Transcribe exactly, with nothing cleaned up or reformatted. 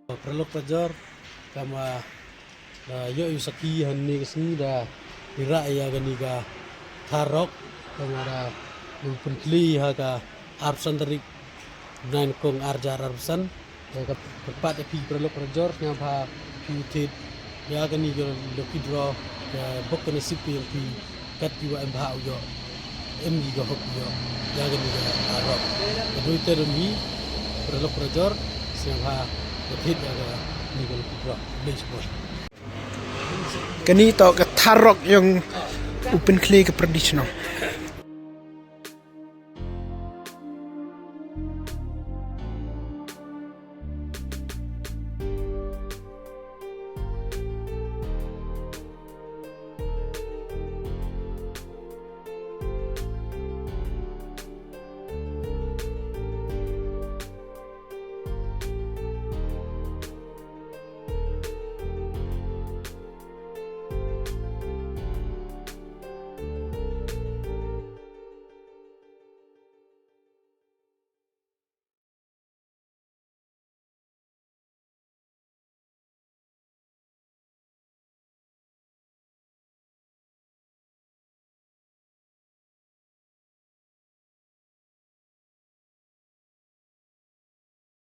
Paralok parajor, ka ma da ïoh ïa u sakhi hangne ka sngi da i rah ïa kane ka tharok, ka ma da u pynkhli ha ka arphew san tarik, nine kong arjar arphew san. Ka pat ïa phi paralok parajor, sngewbha phi thied ïa kane ka lucky draw, ka bok ka nasib ka ïong phi, kat ki wa em bha u ïoh, em ki ka hok u ïoh ïa kane ka tharok. Ka doi te don hi paralok parajor, sngewbha ka thied ïa kane ka lucky draw. Blei support. Kane to ka tharok ïong u pynkhli ka pyrdi shnong.